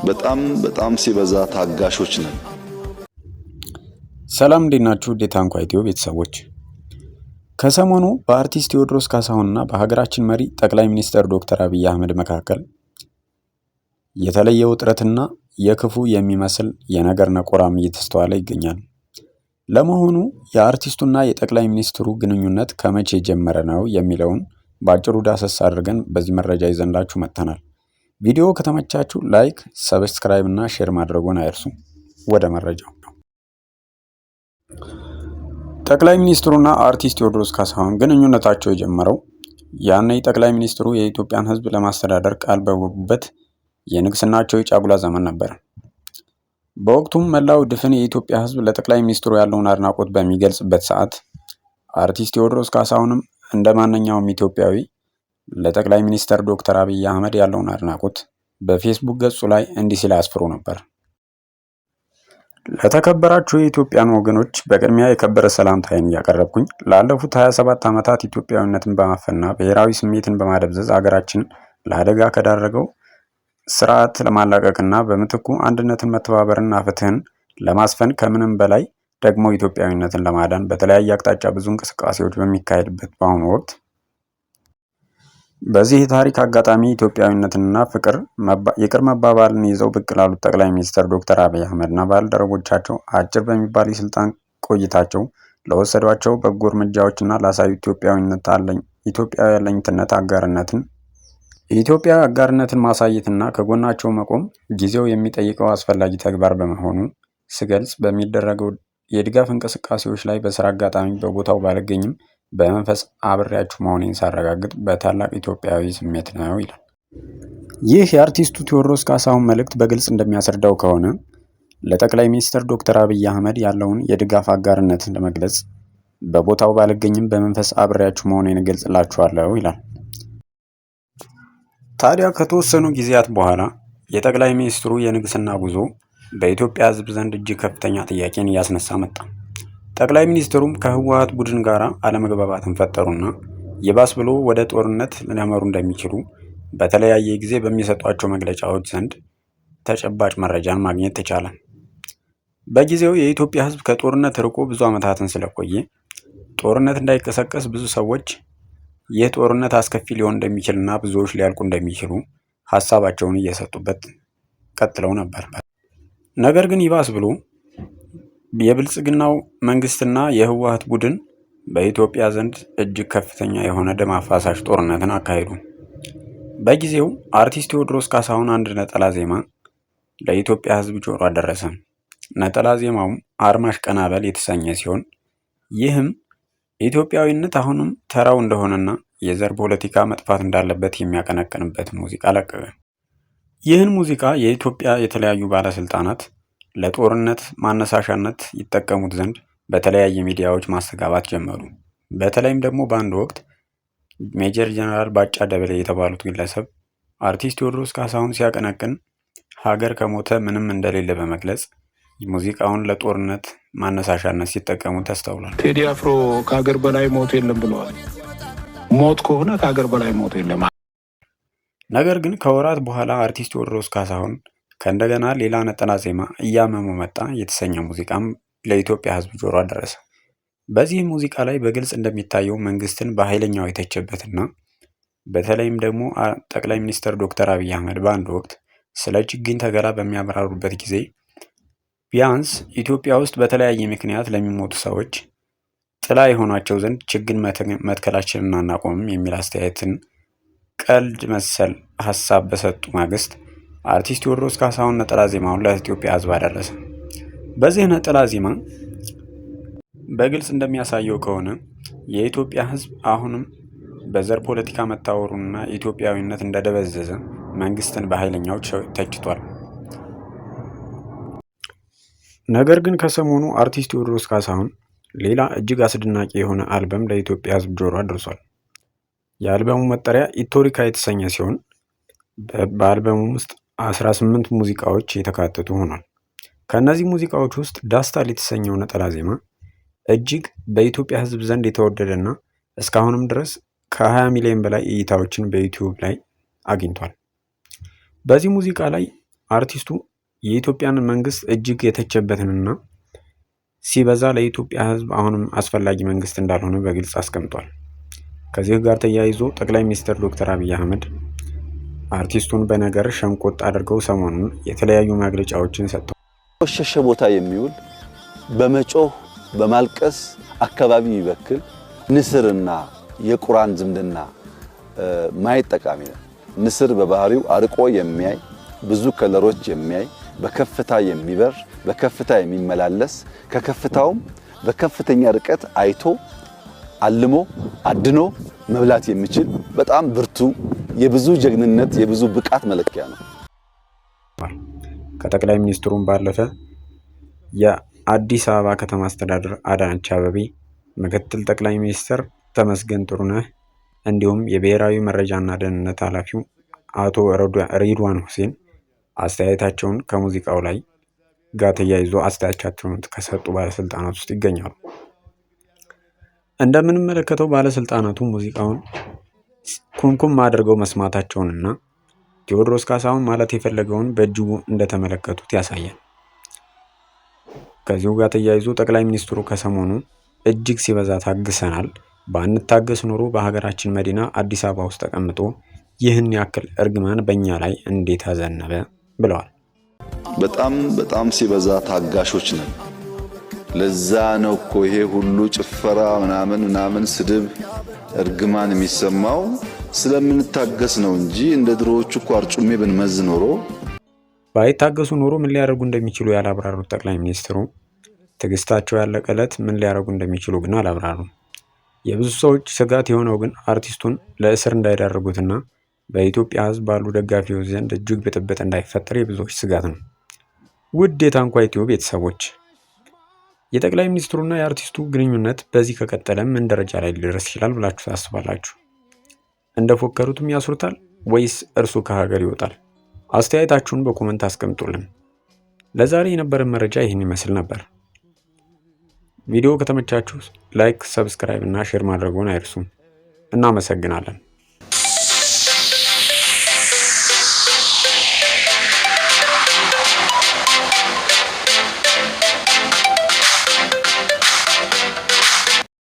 በጣም በጣም ሲበዛ ታጋሾች ነን። ሰላም እንዴት ናችሁ? ታንኳ ኢትዮ ቤተሰቦች፣ ከሰሞኑ በአርቲስት ቴዎድሮስ ካሳሁንና በሀገራችን መሪ ጠቅላይ ሚኒስትር ዶክተር አብይ አህመድ መካከል የተለየ ውጥረትና የክፉ የሚመስል የነገር ነቆራም እየተስተዋለ ይገኛል። ለመሆኑ የአርቲስቱና የጠቅላይ ሚኒስትሩ ግንኙነት ከመቼ የጀመረ ነው የሚለውን በአጭሩ ዳሰስ አድርገን በዚህ መረጃ ይዘንላችሁ መጥተናል። ቪዲዮ ከተመቻችሁ like፣ subscribe እና share ማድረጉን አይርሱ። ወደ መረጃው። ጠቅላይ ሚኒስትሩና አርቲስት ቴዎድሮስ ካሳሁን ግንኙነታቸው የጀመረው ያኔ ጠቅላይ ሚኒስትሩ የኢትዮጵያን ሕዝብ ለማስተዳደር ቃል በገቡበት የንግስናቸው የጫጉላ ዘመን ነበር። በወቅቱም መላው ድፍን የኢትዮጵያ ሕዝብ ለጠቅላይ ሚኒስትሩ ያለውን አድናቆት በሚገልጽበት ሰዓት አርቲስት ቴዎድሮስ ካሳሁንም እንደ ማንኛውም ኢትዮጵያዊ ለጠቅላይ ሚኒስትር ዶክተር አብይ አህመድ ያለውን አድናቆት በፌስቡክ ገጹ ላይ እንዲህ ሲል አስፍሮ ነበር። ለተከበራችሁ የኢትዮጵያን ወገኖች በቅድሚያ የከበረ ሰላምታዬን እያቀረብኩኝ፣ ላለፉት 27 ዓመታት ኢትዮጵያዊነትን በማፈንና ብሔራዊ ስሜትን በማደብዘዝ አገራችን ለአደጋ ከዳረገው ስርዓት ለማላቀቅና በምትኩ አንድነትን፣ መተባበርና ፍትህን ለማስፈን፣ ከምንም በላይ ደግሞ ኢትዮጵያዊነትን ለማዳን በተለያየ አቅጣጫ ብዙ እንቅስቃሴዎች በሚካሄድበት በአሁኑ ወቅት፣ በዚህ የታሪክ አጋጣሚ ኢትዮጵያዊነትንና ፍቅር ይቅር መባባልን ይዘው ብቅ ላሉት ጠቅላይ ሚኒስትር ዶክተር አብይ አህመድና ባልደረቦቻቸው አጭር በሚባል የስልጣን ቆይታቸው ለወሰዷቸው በጎ እርምጃዎችና ላሳዩ ኢትዮጵያዊነት አለኝ ኢትዮጵያዊ አለኝታነት አጋርነትን የኢትዮጵያ አጋርነትን ማሳየትና ከጎናቸው መቆም ጊዜው የሚጠይቀው አስፈላጊ ተግባር በመሆኑ ስገልጽ፣ በሚደረገው የድጋፍ እንቅስቃሴዎች ላይ በስራ አጋጣሚ በቦታው ባልገኝም በመንፈስ አብሬያችሁ መሆኔን ሳረጋግጥ በታላቅ ኢትዮጵያዊ ስሜት ነው ይላል። ይህ የአርቲስቱ ቴዎድሮስ ካሳሁን መልእክት በግልጽ እንደሚያስረዳው ከሆነ ለጠቅላይ ሚኒስትር ዶክተር አብይ አህመድ ያለውን የድጋፍ አጋርነትን ለመግለጽ በቦታው ባልገኝም በመንፈስ አብሬያችሁ መሆኔን እገልጽላችኋለሁ ይላል። ታዲያ ከተወሰኑ ጊዜያት በኋላ የጠቅላይ ሚኒስትሩ የንግስና ጉዞ በኢትዮጵያ ሕዝብ ዘንድ እጅግ ከፍተኛ ጥያቄን እያስነሳ መጣ። ጠቅላይ ሚኒስትሩም ከህወሓት ቡድን ጋር አለመግባባትን ፈጠሩና ይባስ ብሎ ወደ ጦርነት ሊያመሩ እንደሚችሉ በተለያየ ጊዜ በሚሰጧቸው መግለጫዎች ዘንድ ተጨባጭ መረጃን ማግኘት ተቻለ። በጊዜው የኢትዮጵያ ሕዝብ ከጦርነት ርቆ ብዙ ዓመታትን ስለቆየ ጦርነት እንዳይቀሰቀስ ብዙ ሰዎች ይህ ጦርነት አስከፊ ሊሆን እንደሚችልና ብዙዎች ሊያልቁ እንደሚችሉ ሀሳባቸውን እየሰጡበት ቀጥለው ነበር። ነገር ግን ይባስ ብሎ የብልጽግናው መንግስትና የህወሓት ቡድን በኢትዮጵያ ዘንድ እጅግ ከፍተኛ የሆነ ደም አፋሳሽ ጦርነትን አካሄዱ። በጊዜው አርቲስት ቴዎድሮስ ካሳሁን አንድ ነጠላ ዜማ ለኢትዮጵያ ሕዝብ ጆሮ አደረሰ። ነጠላ ዜማውም አርማሽ ቀናበል የተሰኘ ሲሆን ይህም ኢትዮጵያዊነት አሁንም ተራው እንደሆነና የዘር ፖለቲካ መጥፋት እንዳለበት የሚያቀነቅንበት ሙዚቃ ለቀቀ። ይህን ሙዚቃ የኢትዮጵያ የተለያዩ ባለስልጣናት ለጦርነት ማነሳሻነት ይጠቀሙት ዘንድ በተለያየ ሚዲያዎች ማስተጋባት ጀመሩ። በተለይም ደግሞ በአንድ ወቅት ሜጀር ጀነራል ባጫ ደበሌ የተባሉት ግለሰብ አርቲስት ቴዎድሮስ ካሳሁን ሲያቀነቅን ሀገር ከሞተ ምንም እንደሌለ በመግለጽ ሙዚቃውን ለጦርነት ማነሳሻነት ሲጠቀሙ ተስተውሏል። ቴዲ አፍሮ ከሀገር በላይ ሞት የለም ብለዋል። ሞት ከሆነ ከሀገር በላይ ሞት የለም። ነገር ግን ከወራት በኋላ አርቲስት ቴዎድሮስ ካሳሁን ከእንደገና ሌላ ነጠላ ዜማ እያመመው መጣ የተሰኘ ሙዚቃም ለኢትዮጵያ ሕዝብ ጆሮ አደረሰ። በዚህ ሙዚቃ ላይ በግልጽ እንደሚታየው መንግስትን በኃይለኛው የተቸበትና በተለይም ደግሞ ጠቅላይ ሚኒስትር ዶክተር አብይ አህመድ በአንድ ወቅት ስለ ችግኝ ተከላ በሚያብራሩበት ጊዜ ቢያንስ ኢትዮጵያ ውስጥ በተለያየ ምክንያት ለሚሞቱ ሰዎች ጥላ የሆኗቸው ዘንድ ችግኝ መትከላችንን አናቆምም የሚል አስተያየትን ቀልድ መሰል ሀሳብ በሰጡ ማግስት አርቲስት ቴዎድሮስ ካሳሁን ነጠላ ዜማውን ለኢትዮጵያ ሕዝብ አደረሰ። በዚህ ነጠላ ዜማ በግልጽ እንደሚያሳየው ከሆነ የኢትዮጵያ ሕዝብ አሁንም በዘር ፖለቲካ መታወሩንና ኢትዮጵያዊነት እንደደበዘዘ መንግስትን በኃይለኛው ተችቷል። ነገር ግን ከሰሞኑ አርቲስት ቴዎድሮስ ካሳሁን ሌላ እጅግ አስደናቂ የሆነ አልበም ለኢትዮጵያ ሕዝብ ጆሮ አድርሷል። የአልበሙ መጠሪያ ኢቶሪካ የተሰኘ ሲሆን በአልበሙ ውስጥ 18 ሙዚቃዎች የተካተቱ ሆኗል። ከእነዚህ ሙዚቃዎች ውስጥ ዳስታል የተሰኘው ነጠላ ዜማ እጅግ በኢትዮጵያ ሕዝብ ዘንድ የተወደደና እስካሁንም ድረስ ከ20 ሚሊዮን በላይ እይታዎችን በዩቲዩብ ላይ አግኝቷል። በዚህ ሙዚቃ ላይ አርቲስቱ የኢትዮጵያን መንግስት እጅግ የተቸበትንና ሲበዛ ለኢትዮጵያ ሕዝብ አሁንም አስፈላጊ መንግስት እንዳልሆነ በግልጽ አስቀምጧል። ከዚህ ጋር ተያይዞ ጠቅላይ ሚኒስትር ዶክተር አብይ አህመድ አርቲስቱን በነገር ሸንቆጥ አድርገው ሰሞኑን የተለያዩ መግለጫዎችን ሰጥተዋል። ቆሸሸ ቦታ የሚውል፣ በመጮህ በማልቀስ አካባቢ የሚበክል ንስርና የቁራን ዝምድና ማየት ጠቃሚ ነው። ንስር በባህሪው አርቆ የሚያይ፣ ብዙ ከለሮች የሚያይ፣ በከፍታ የሚበር፣ በከፍታ የሚመላለስ፣ ከከፍታውም በከፍተኛ ርቀት አይቶ አልሞ አድኖ መብላት የሚችል በጣም ብርቱ የብዙ ጀግንነት የብዙ ብቃት መለኪያ ነው። ከጠቅላይ ሚኒስትሩም ባለፈ የአዲስ አበባ ከተማ አስተዳደር አዳነች አቤቤ፣ ምክትል ጠቅላይ ሚኒስትር ተመስገን ጥሩነህ እንዲሁም የብሔራዊ መረጃና ደህንነት ኃላፊው አቶ ሬድዋን ሁሴን አስተያየታቸውን ከሙዚቃው ላይ ጋር ተያይዞ አስተያየታቸውን ከሰጡ ባለስልጣናት ውስጥ ይገኛሉ። እንደምንመለከተው ባለስልጣናቱ ሙዚቃውን ኩምኩም አድርገው መስማታቸውንና ቴዎድሮስ ካሳሁን ማለት የፈለገውን በእጅጉ እንደተመለከቱት ያሳያል። ከዚሁ ጋር ተያይዞ ጠቅላይ ሚኒስትሩ ከሰሞኑ እጅግ ሲበዛ ታግሰናል፣ ባንታገስ ኖሮ በሀገራችን መዲና አዲስ አበባ ውስጥ ተቀምጦ ይህን ያክል እርግማን በእኛ ላይ እንዴት አዘነበ ብለዋል። በጣም በጣም ሲበዛ ታጋሾች ነን። ለዛ ነው እኮ ይሄ ሁሉ ጭፈራ ምናምን ምናምን ስድብ እርግማን የሚሰማው ስለምንታገስ ነው እንጂ እንደ ድሮዎቹ እኮ አርጩሜ ብንመዝ ኖሮ ባይታገሱ ኖሮ ምን ሊያደርጉ እንደሚችሉ ያላብራሩት ጠቅላይ ሚኒስትሩ ትዕግስታቸው ያለቀ ዕለት ምን ሊያደርጉ እንደሚችሉ ግን አላብራሩም። የብዙ ሰዎች ስጋት የሆነው ግን አርቲስቱን ለእስር እንዳይዳርጉትና በኢትዮጵያ ሕዝብ ባሉ ደጋፊዎች ዘንድ እጅግ ብጥብጥ እንዳይፈጠር የብዙዎች ስጋት ነው። ውድ የታንኳ ኢትዮ ቤተሰቦች፣ የጠቅላይ ሚኒስትሩና የአርቲስቱ ግንኙነት በዚህ ከቀጠለ ምን ደረጃ ላይ ሊደርስ ይችላል ብላችሁ ታስባላችሁ? እንደፎከሩትም ያስሩታል ወይስ እርሱ ከሀገር ይወጣል? አስተያየታችሁን በ comment አስቀምጡልን። ለዛሬ የነበረን መረጃ ይህን ይመስል ነበር። ቪዲዮ ከተመቻችሁ like፣ subscribe እና share ማድረጉን አይርሱም። እናመሰግናለን።